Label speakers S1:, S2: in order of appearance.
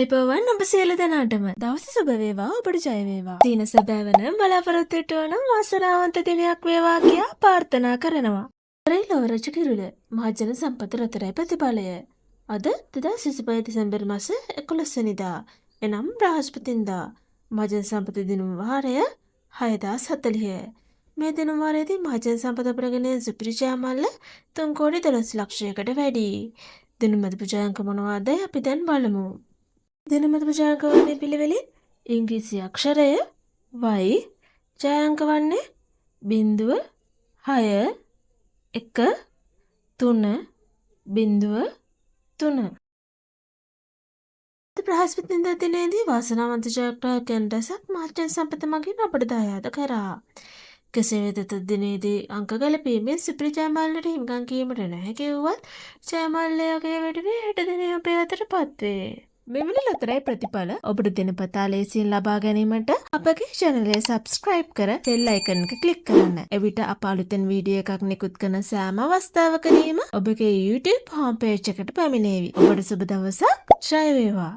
S1: ආයුබෝවන් ඔබ සියලු දෙනාටම. දවස සුබ වේවා, ඔබට ජය වේවා. සිහින සැබෑවන බලාපොරොත්තු ඉටුවන වාසනාවන්ත දිනයක් වේවා කියා ප්‍රාර්ථනා කරනවා. ලොව රජ කිරුළ මහජන සම්පත ලොතරැයි ප්‍රතිඵලය. අද 2025 දෙසැම්බර් මාස 11 වෙනිදා, එනම් බ්‍රහස්පතින්දා, මහජන සම්පත දිනුම් වාරය 6040. මේ දිනුම් වාරයේදී මහජන සම්පත අපට ගෙන සුපිරි ජයමල්ල 3 කෝටි 12 ලක්ෂයකට වැඩි. දිනුම් අදපු ජය අංක මොනවාද අපි දැන් බලමු. දිනුම් අදපු ජය අංක වන්නේ පිළිවෙලින් ඉංග්‍රීසි අක්ෂරය Y, ජය අංක වන්නේ 0, 6, 1, 3, 0, 3. බ්‍රහස්පතින්දා දිනයේදී වාසනාවන්ත ජයග්‍රාහකයන් රැසක් මහජන සම්පත මගින් අපට දායාද කරා. කෙසේ වෙතත් දිනේදී අංක ගැලපීමෙන් සුපිරි ජයමල්ලට හිමිකම් කීමට නොහැකි වුවත් ජයමල්ලේ අගය වැඩි වී හෙට දිනේ අපේ අතට පත්වේ. මෙවැනි ලොතරැයි ප්‍රතිඵල ඔබට දිනපතා ලේසියෙන් ලබා ගැනීමට අපගේ චැනලය සබ්ස්ක්‍රයිබ් කර බෙල් අයිකන් එක ක්ලික් කරන්න. එවිට අප අලුතෙන් වීඩියෝ එකක් නිකුත් කරන සෑම අවස්ථාවකදීම ඔබගේ YouTube home page එකට පැමිණේවි. ඔබට සුබ දවසක්. ජය වේවා.